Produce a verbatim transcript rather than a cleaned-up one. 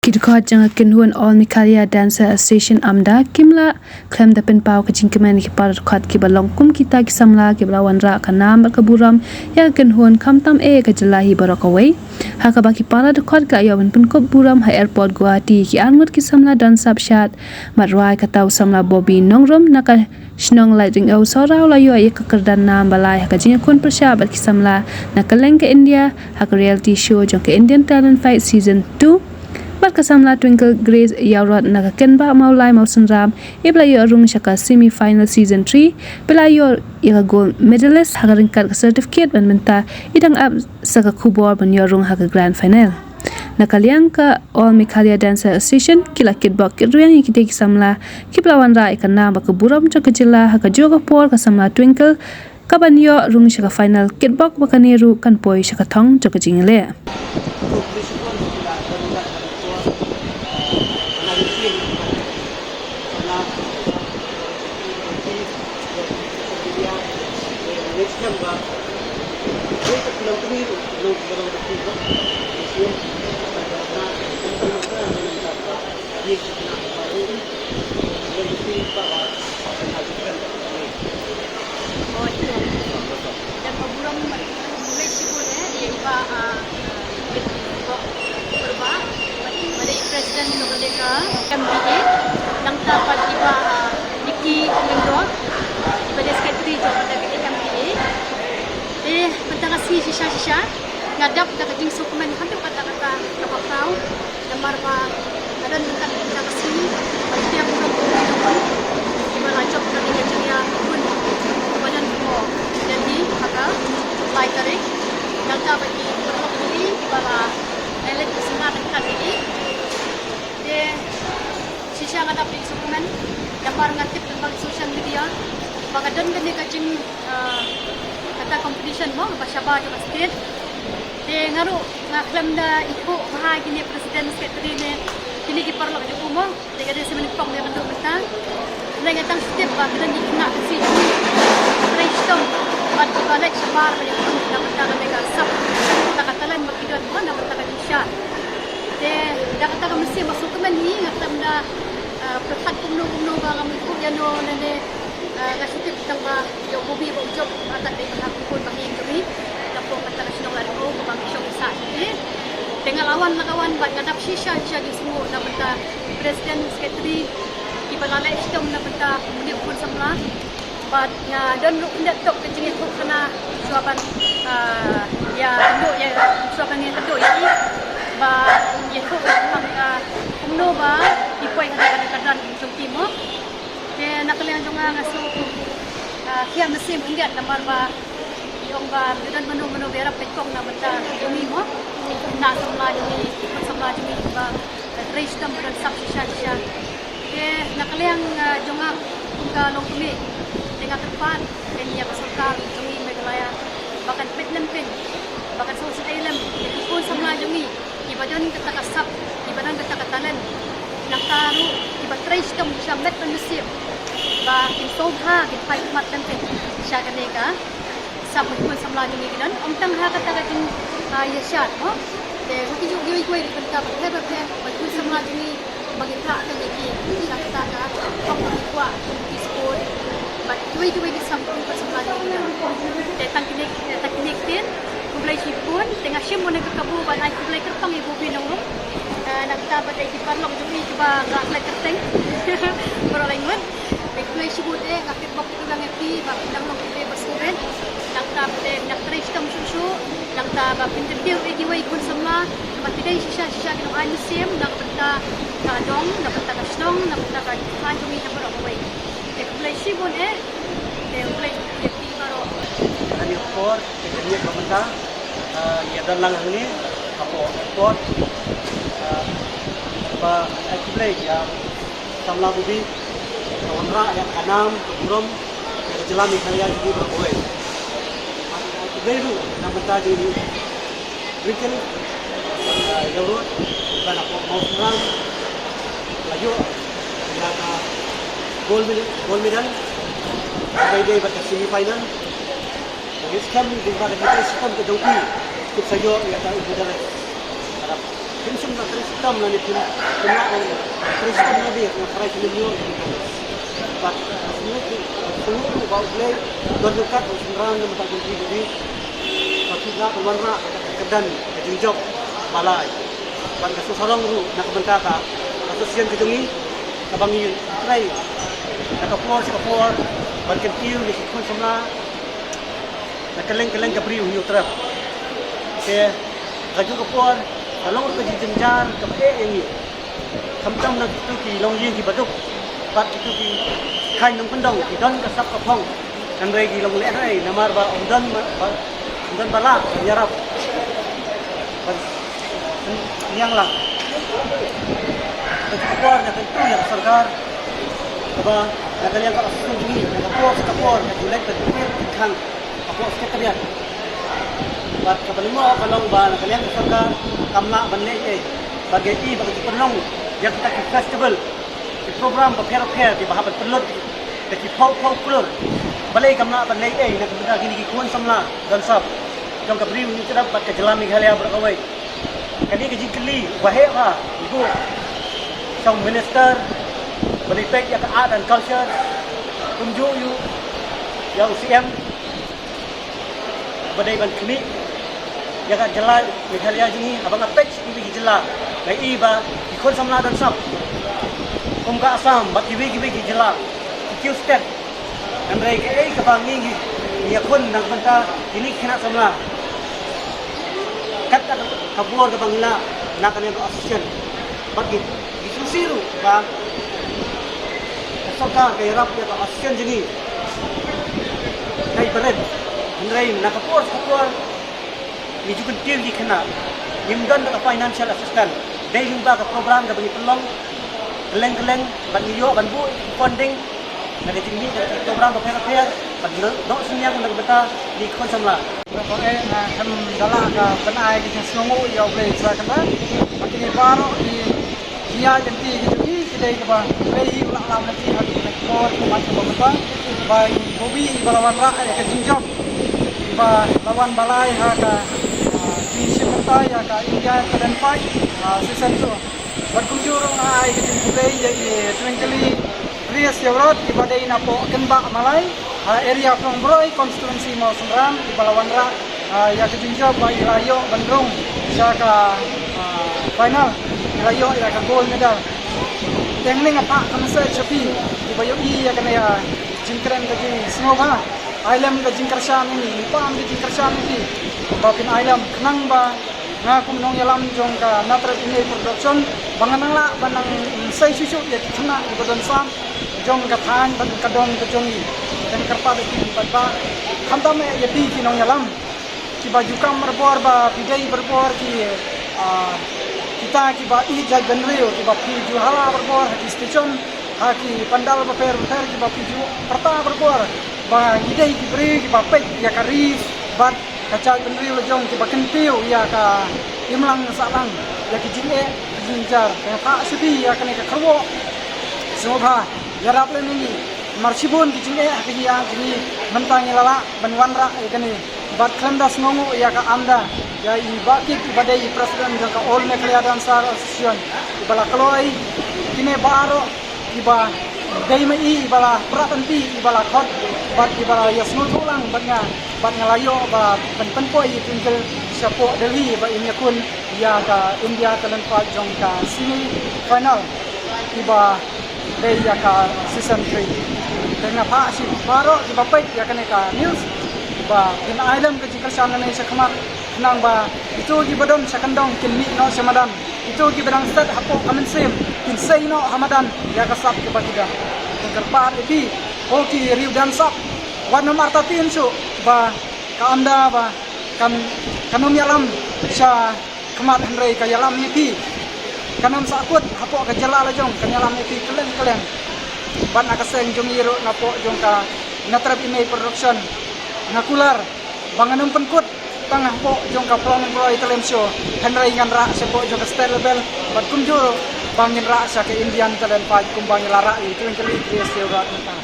Ki dkhot jong ka kynhun All Meghalaya Dancer Association, AMDA, kim lah khlem da pynpaw ka jingkmen ïa ki para dkhot kiba long kum kita ki samla kiba la wanrah ka nam bad ka burom ïa ka kynhun, khamtam eh ka jylla hi baroh kawei. Ha kaba ki para dkhot ki la ïoh ban pynkup burom ha airport Guwahati ïa ki arngut ki samla don sap shad, bad rwai kata u samla Bobby Nongrum na ka shnong Laitdingo Sohra u la ïoh ïa ka kyrdan nam ba lai ha ka jingïakhun pyrshah bad ki samla na kylleng ka India ha ka reality show jong ka Indian Talent Fight Season two. Bad ka samla Twinkle Grace Ïawrot na ka Kenbah Mawlai Mawsynram, iba la ïoh rung sha ka semi final Season three, ba la ïoh ïa ka gold medalist ha ka ryngkat ka certificate ban mynta i dang ap sa ka khubor ban ïoh rung ha ka grand final. Na ka liang ka All Meghalaya Dancer Association ki la kitbok kitrwiang ïa kitei ki samla kiba la wanrah ïa ka nam bad ka burom jong ka jylla. Ha kajuh ka por ka samla Twinkle kaban ïoh rung sha ka final, kitbok ba kane ruh kan poi sha ka thong jong ka jingïaleh. Oh, ito. Dan ka burom, khublei shibun, eh, ïa i Bah, ah, Pyrba, bad i President jong kane ka M P A, nangta pat i Bah, ah, Nicky Lyngdoh, iba dei Secretary jong kane ka M P A. Eh, mynta ka sngi shisha shisha nga dap da ka jingsngewkmen haduh katta katta kaba khraw. Namar ba nga don mynta ka sngi ban tieng burom ïa ki ba la jop kane ka jingïakhun ba don ha Delhi ha ka lai tarik. Nangta bad ki paralok jong ngi kiba la leit sngewbha ryngkat ïa ngi. Te shisha nga dap da ka jingsngewkmen namar nga tip lyngba social media ba ka don kane ka jing, ah, kata competition mo ba shaba jong ka state. Te nga ruh nga khlem da ithuh bha ïa kine president secretary ne kine ki paralok jong u mo. Te ka dei shisha ban pynpaw ïa ka mynta. Hynrei nga tang shu tip ba ki don ki khynnah ki shu trei shitom bad kiba leit shabar ban ïakhun na bynta kane ka sap, na ka talent ba ki don mo, na bynta ka jingshad. Te da kata ka mynsiem ba sngewkmen hi, nga khlem da, ah, pyrkhat kumno kumno ba ngam ithuh ïano ne ne. Ah, nga shu tip tang ba ïa u Bobby ba u jop, ah, tat dei ba ha kynhun ba ïeng jong ngi. Napoh kata ka shnong Laitdingo kaba ngi shong sah jong ngi. Te nga la wan, la ka wan bad nga dap shisha shisha jingsngewnguh na bynta president, secretary kiba la leh shitom na bynta u Mylliew Khun Samla. Bad nga don ruh khyndiat tok ka jingïathuhkhana shuwa ban, ah, ïa kynduh ïa, shuwa ban ïakynduh ïa i ba ïathuh ïa ka, ah, kumno ba ki poi ha ka, ka, ka dang jong ki mo. Te na ka liang jong nga nga sngew, ah, khia mynsiem khyndiat namar ba i ong ba ym don mano mano ba ïarap peit kong na bynta jong ngi mo. Ki khynnah samla jong ngi, ki khun samla jong ngi ba, ah, trei shitom ba don sap shisha shisha. Te na ka liang, ah, jong nga kum ka longkmie, te nga kyrpad ïa ka sorkar jong ngi Meghalaya ba kan peit lem pyn, ba kan sngewsih lem ïa ki khun samla jong ngi. Kiba don kata ka sap, kiba don kata ka talent. Nangta ruh kiba trei shitom sha met bad mynsiem ba kin sngewbha kin phai khmat lem pyn sha kane ka sap ba ki khun samla jong ngi ki don. Ym tang ha kata ka jing, ah, ïashad mo. Te ha kijuh kiwei kiwei ki bynta bapher bapher ba ki khun samla jong ngi ba ngi phah ïa ki sha kata ka thong ba ngi kwah kum ki sport. Bad kiwei kiwei ki sap kum ki khun samla jong ngi ki don. Te tang kine, te tang kine ki ktien. Khublei shibun, te nga shim une u kabu ban ai khublei kyrpang ïa u Bobby Nongrum. Eh, nangta bad ïa ki paralok jong ngi kiba nga klet kyrteng baroh laingut. Te khublei shibun, te nga kitbok kitbok ïa phi ba phin dang long kiba sngewbha. Nangta bad ïa nang trei shitom shuh shuh, nangta ba phin kyntiew ïa kiwei ki khun samla ba ki dei shisha shisha ki nongai mynsiem na ka bynta ka dong, na ka bynta ka shnong, na ka bynta ka jingïakhun jong ngi baroh kawei. Te khublei shibun eh. Te khublei ïa phi baroh. Kane ka por, te kane ka mynta, ah, ïa don lang hangne hapoh airport, ah, ba ai khublei ïa samla Bobby ka wanrah ïa ka nam ka burom ïa ka jylla Meghalaya jong ngi baroh kawei. Ai khublei ruh na bynta jong ngi Twinkle, ah, Ïawrot, ba na pok Mawsynram, la ïoh ïa ka gold medal, gold medal, ba dei bad ka semi final. Ngi skhem lyngba ka jingtrei shitom ka jong ki, kin sa ïoh ïa ka gold medal. Phin shim na trei shitom lane phin, phin lah na trei shitom na biang na trai phin ïoh. Bad sngewthuh, sngewthuh ba U Blei don ryngkat bad U Synran na bynta jong phi baroh. Bad phin lah ban wanrah ka kyrdan ka jingjop ba lai. Bad ka sngewsarong ruh na ka bynta ka association ka jong ngi kaba ngi trei na ka por sha ka por ban kyntiew ïa ki khun samla na kylleng kylleng ka Bri u Hynñiewtrep. Te kajuh ka por ka long ruh ka jingjynjar kaba eh ïa ngi. Khamtam na kito ki longïing kiba duk bad kito ki thaiñ nongkyndong ki don ka sap ka phong. Hynrei ki long lehraiñ namar ba ym don ma-, ba, ym don ba lah ban ïarap ban niang lang. Kajuh ka por nga kyntu ïa ka sorkar kaba na ka liang ka association jong ngi na ka por sha ka por ka ju leit ban pynkhang hapoh Secretariat. Bad kaba lyngngoh ka long ba na ka liang ka sorkar kam lah ban leh ei. Bad ka i ba ka ju pynlong ïa kita ki festival, ki program bapher bapher kiba hap ban pynlut da ki phew phew klur. Balei kam lah ban leh ei na ka bynta kine ki khun samla don sap jong ka Bri u Hynñiewtrep bad ka jylla Meghalaya baroh kawei. Kane ka jingkylli ba heh ba ibu sha u minister ba dei peit ïa ka art and culture, kumjuh ïa u C M ba dei ban khmih ïa ka jylla Meghalaya jong ngi. Haba nga peit sha kiwei ki jylla nga i ba ki khun samla don sap kum ka Assam bad kiwei kiwei ki jylla ki kiew stet. Hynrei kaei kaba ngi ngi ïakhun na ka bynta kine ki khynnah samla. Kat ka bor kaba ngi lah na kane ka association. Bad ngi ngi sngewsih ruh ba ka sorkar ka ïarap ïa ka association jong ngi. Dei bret. Hynrei na ka por sha ka por ngi ju kyntiew ïa ki khynnah. Ngim don ka financial assistance. Dei lyngba ka program kaba ngi pynlong kylleng kylleng bad ngi ïoh ban buh funding na ka jingmih ka program bapher bapher ban noh synñiang na ka bynta ki khun samla. Ko eh na kan dala ka pynai ka jingsngewnguh ïa U Blei sa kan ba. Ba kine baroh ki ïa lynti ki jong ngi ki dei kaba U Blei u la lam lynti ha ki por ki mat kaba mynta. Ba i Bobby ba la wanrah ïa ka jingjop ba la wan ba lai ha ka, ah, jingshim bynta ïa ka India Talent Fight, ah, season two. Bad kumjuh ruh nga ai ka jingkhublei ïa i Twinkly Grace Ïewrot iba dei napoh Kynbah Malai ha area Phrongbroi constituency Mawsynram iba la wanrah, ah, ïa ka jingjop ba i la ïoh ban rung sha ka, ah, final, i la ïoh ïa ka gold medal. Te hangne nga phah ka message sha phi kiba ïohi ïa kane ka jingkren ka jingsngewbha. Ai lem ka jingkyrshan ïa ngi, ngi pam ka jingkyrshan ïa phi ba phin ai lem khnang ba nga kum nongïalam jong ka Natrep Ine Production ba ngan nang lah ban nang sei shuh shuh ïa ki khynnah kiba don sam jong ka thaiñ bad ka dong ka jong ngi. Te nga kyrpad ïa phi paidbah, khamtam eh ïa phi ki nongïalam kiba ju kam barabor ba phi dei barabor ki, ah, kita kiba ïeit jaitbynriew kiba phi ju hala barabor ha ki station, ha ki pandal bapher bapher kiba phi ju pyrta barabor ba ngi dei ki briew kiba peit ïa ka ri bad ka jaitbynriew la jong kiba kyntiew ïa ka imlang sahlang ïa ki jingeh ki jingjynjar. Te nga phah sha phi ïa kane ka kyrwoh sngewbha, ïarap lem ïa ngi. Namar shibun ki jingeh ha ka ïa jong ngi mynta ngi la lah ban wanrah ïa kane. Bad khlem da sngewnguh ïa ka AMDA, ïa i Bah Kit iba dei i president jong ka All Meghalaya Dancer Association iba la kloi kine baroh kiba dei ma i iba la pyrta, iba la khot bad iba la ïa sngewthuh lang bad nga, bad nga la ïoh ba ban pynpoi i Twinkle shapoh Delhi ba in ïakhun ïa ka India Talent Fight jong ka semi final iba dei ïa ka season three. Te nga phah sha baroh kiba peit ïa kane ka news ba kin ai lem ka jingkyrshan nangne sha khmat khnang ba kito kiba don sha kyndong kin mih noh sha madan, kito kiba dang stet hapoh ka mynsiem kin sei noh ha madan ïa ka sap kaba ki don. Te nga kyrpad ïa phi ko ki riew dang sap, wat nym artatien shuh ba ka AMDA ba kan, kan nym ïalam sha khmat hynrei ka ïalam ïa phi. Kan nym sahkut hapoh ka jylla la jong, kan ïalam ïa phi kylleng kylleng. Bad na ka seng jong ngi ruh napoh jong ka Natrep Ine Production nga kular ba ngan nym pynkut tang hapoh jong ka Phrongbroi Talent Show, hynrei ngan rah shapoh jong ka state level bad kumjuh ruh ba ngin rah sha ka Indian Talent Fight kumba ngi la rah ïa i Twinkly Grace Ïewrot mynta.